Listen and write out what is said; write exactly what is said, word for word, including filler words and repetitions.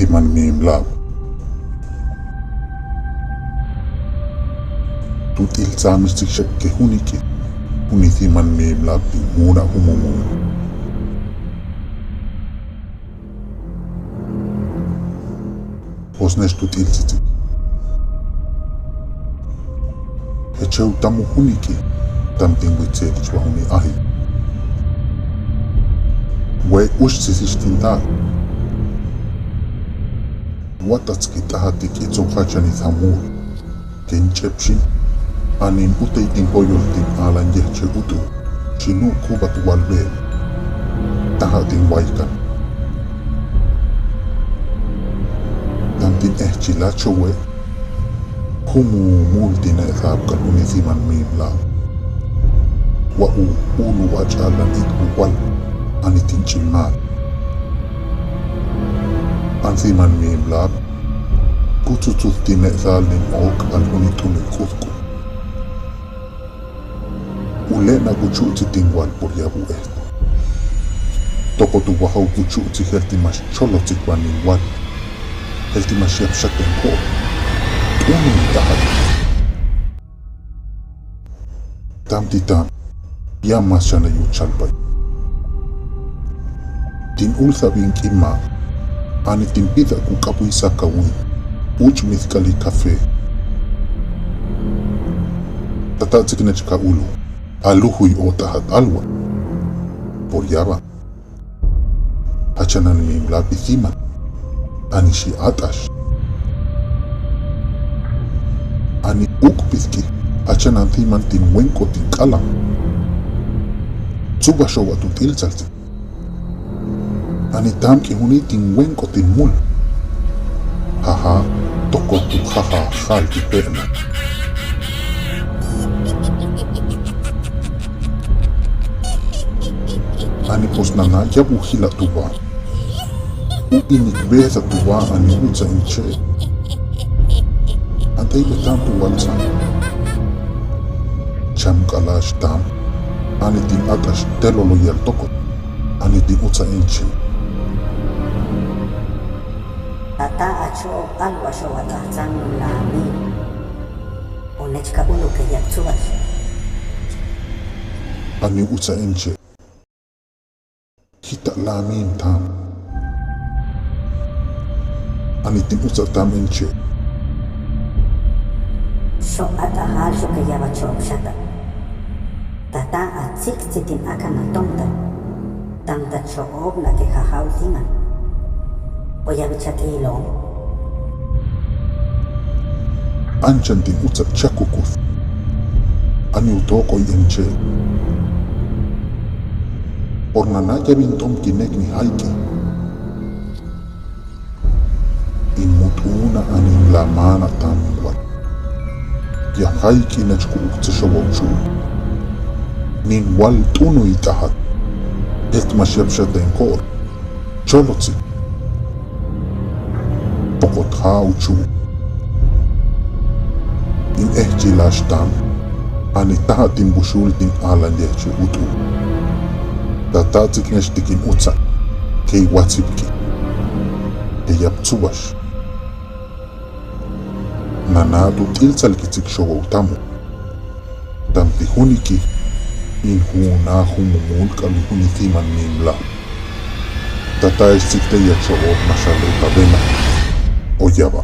Siman Mimlab. Tut'il tsamex tsikxak ke juniki, juni siman Mimlab tin muna jumumul. Josnex tut'il tsitsik. Jechew tamu juniki, tamtin witse tichwa juni ahi. Wek'ux tsisix tinta. Watatski taja tik'itso jachan itamul. Ken ch'epxin, anin utey tin koyol tin alan yejche ut'u, xinu kubat walbel. Taja tin waykan. Tamtin ejchila chowe, jumumul tin e'sabkal juni siman Mimlab. Wa'u ulu ach'alan itku wal, ani tin ch'imal. An siman Mimlab, kutsutsut tin e'sal nin ok'al juni t'unil k'utk'u. Ule'na kuchutsi tin wal poryab u estu. Tokot u wajaw kuchutsi jelti max cholotsik wan nin wal. Jelti max yapxat ten ko. T'unil tajat. Tamtitam, ya max xanay uchalbay. Tin ulsa bin k'ima, ani tin pida kuk'apuy sakawin, uch'mit k'ali kafe. Tata tsiknech ka ulu, alujuy o tajat alwa. Poryaba. Jachanan Mimlab bisiman. Ani xi at'ax. Ani ukpitki, jachanan siman tin wenk'o tin k'alan. Tsubaxowa tu t'iltsaltsi. Ani tamk'i juni tin wenk'o tin mul. Jaja, tokot tu jaja jalti pe'na. Ani pues nana yabu jila tuba. U inik besa tuba ani utsa inche. Antay betan tuba tsan. Cham k'alax tam. Ani tin at'ax telolo yal tokot. Ani tin utsa inche. Tata acho'ob alwaxowa tajtsan lami. Onech ka ulu ke yap tsubax. Ani utsa inche. Jita' lamim tam. Ani tin utsa tam inche. Xo'ata jal xokeyaba cho'ob xata. Tata atsikti tin akan atomta. Tamta cho'obna ke jajaw timan. Oyabichat ilom. Anchan tin utsa chakukut. Ani utok'oy inche. Por nana yabin tomkinek ni jayk'i. In mut'una ani in lamana tamin wal. Ya jayk'i nach ku uktsexowa uchu. Nin wal t'unu it'ajat. Jet max yapxat in ko'ol. Cholotsi. Tokot ja uchu. In ejchilax tam. Ani tajat tin buxul tin alan yejche ut'u. Tata tsiknech tik in utsa. Key watsipki. Ke yap tsubax. Nana tu t'iltsalki tsikxowa u tamu. Tamti juniki, in juna jumumul k'al juni timan Mimlab. Tata ech tsikteya cho'ob max alota bena. Oyaba.